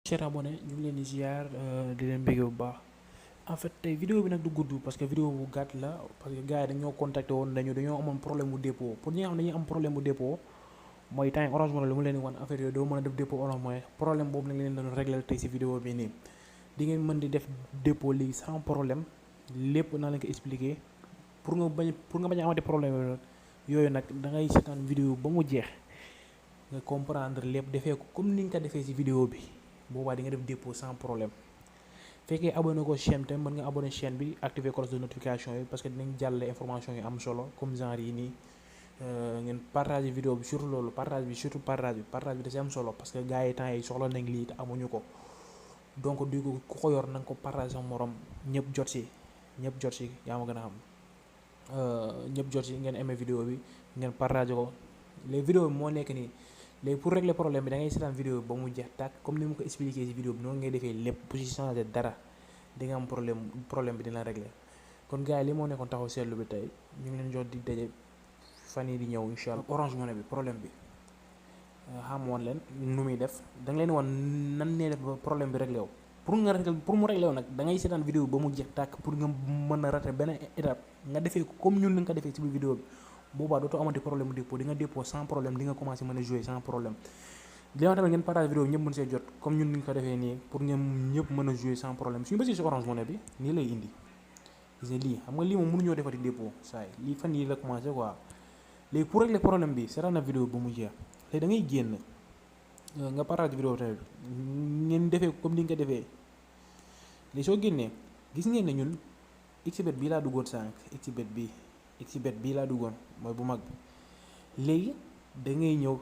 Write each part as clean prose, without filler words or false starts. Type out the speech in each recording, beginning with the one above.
cher abonné ñu ngi leen di ziar di leen bëgg bu baax en fait tey vidéo bi nag du gudd parce que vidéo bu gàtt la parce que gars yi dañoo contacté woon dañoo amoon problème mu dépôt pour ñi nga xam ne dañuy am problème mu dépôt mooy temps Orange Money lu mu leen di wan affaire yooyu doo mën a def dépôt Orange Money problème boobu nag leen doon régler tey si vidéo bi nii di ngeen mën di def dépôt léegi sans problème lépp naa leen ko expliquer pour nga bañ a amati problème yooyu nag da ngay seetaan vidéo ba mu jeex nga comprendre lépp defee ko comme ni nga ko defee si vidéo bi boobaa di nga def dépôt sans problème fekkee abonné ko chaîne te mën nga abonné chaîne bi activer cloche de notification yi parce que dinañ jàllale information yu am solo comme genre yi nii ngeen partager vidéo bi surtout loolu partage bi da si am solo parce que gars yi temps yi soxla nañ lii te amuñu ko donc du ko ku ko yor na nga ko partager sa morom ñëpp jot si yaa ma gën a xam ñëpp jot si ngeen aimé vidéo bi ngeen partager ko les vidéo bi moo nekk nii léegi pour régler problème bi da ngay seetaan vidéo bi ba mu jeex tàkk comme ni mu ko expliqué ci vidéo bi noonu ngay defee lépp bu ci changé dara di nga am problème bi dina régler kon gars yi li moo nekkoon taxaw seetlu bi tey ñu ngi leen jot di daje fan yi di ñëw incha allah. Orange Money bi problème bi xamoon leen nu muy def da nga leen wan nan nee def ba problème bi réglé wu pour mu réglé wu nag da ngay seetaan vidéo bi ba mu jeex tàkk pour nga mën a rater benn étape nga defee ko comme ñun ni nga ko defee ci biir vidéo bi. boobaa dootoo amati problème dépôt di nga dépôt sans problème di nga commencé mën a jouer sans problème li nga tamit ngeen partage vidéo bi ñëpp mën see jot comme ñun ni ñu ko defee nii pour ñoom ñëpp mën a jouer sans problème suñu bësee si Orange Money bi nii lay indi gis nga lii xam nga lii moom mënuñoo defati dépôt saa yi lii fan yii la commencé quoi léegi pour régler problème bi seetaan na vidéo bi mu jeex léegi da ngay génn nga partage vidéo bi tamit ngeen defee comme ni nga ko defee léegi soo génnee gis ngeen ne ñun xbet bii laa duggoon sànq xbet bii laa duggoon mooy bu mag bi léegi da ngay ñëw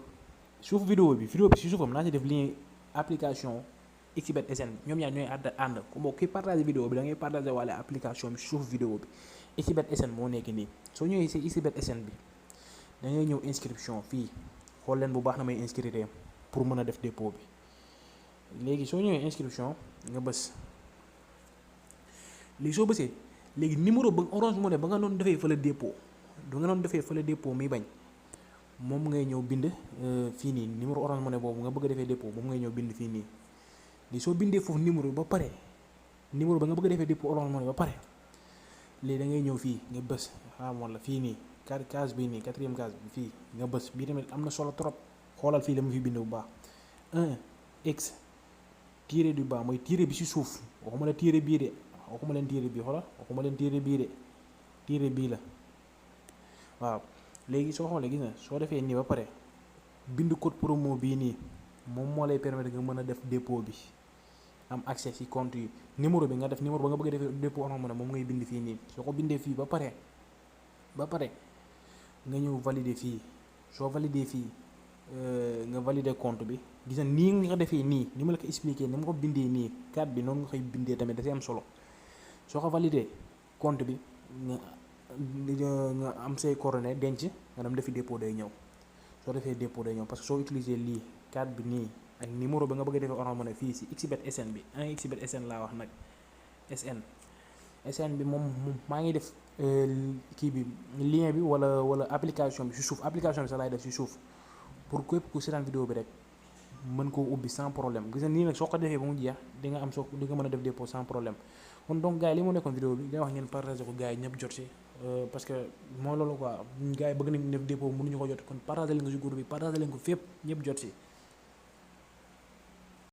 suuf vidéo bi si suufam naa si def lien application xbet sn ñoom ñaar ñooy ànd ku boo kuy partage vidéo bi da ngay partage wàlle application bi suuf vidéo bi xbet sn moo nekk nii soo ñëwee si xbet sn bi da ngay ñëw inscription fii xool leen bu baax na may inscrire pour mën a def dépôt bi léegi soo ñëwee inscription nga bës léegi soo bësee léegi numéro ba Orange Money ba nga doon defee fële dépôt muy bañ moom ngay ñëw bind fii nii numéro Orange Money boobu nga bëgg a defee dépôt moom ngay ñëw bind fii nii li soo bindee foofu numéro ba pare numéro ba nga bëgg a defee dépôt Orange Money ba pare léegi da ngay ñëw fii nga bës xamoon la fii nii case bii nii 4e case bi fii nga bës bii tamit am na solo trop xoolal fii la mu fi bind bu baax 1x tiré du bas mooy tiré bi ci suuf waxuma la tiré bii de waxuma leen téere bii xoolal waxuma leen téere bii de téere bii la waaw léegi soo xoolee gis na soo defee nii ba pare bind code promo bii nii moom moo lay permettre nga mën a def dépôt bi am accès ci compte yi numéro bi nga def numéro ba nga bëgg a defee dépôt Orange Money moom ngay bind fii nii soo ko bindee fii ba pare nga ñëw valider fii soo valider fii nga valider compte bi gis na nii nga ko defee nii ni ma la ko expliqué ni ma ko bindee nii carte bi noonu nga koy bindee tamit dafay am solo soo ko validé compte bi nga am say coordonnées denc nga dem defi dépôt day ñëw soo defee dépôt day ñëw parce que soo utiliser lii carte bi nii ak numéro ba nga bëgg a defee Orange Money fii si xbet sn bi xbet sn laa wax nag sn bi moom maa ngi def kii bi lien bi wala application bi si suuf application bi sax laay def si suuf pour képp ku seetaan vidéo bi rek mën koo ubbi sans problème gis nga nii nag soo ko defee ba mu jeex di nga mën a def dépôt sans problème kon donc gars yi li moo nekkoon vidéo bi day wax ngeen partagé ko gars yi ñëpp jot si parce que moo loolu quoi gars yi bëgg nañ def dépôt mënuñu ko jot kon partagé leen ko si groupe bi partagé leen ko fépp ñëpp jot si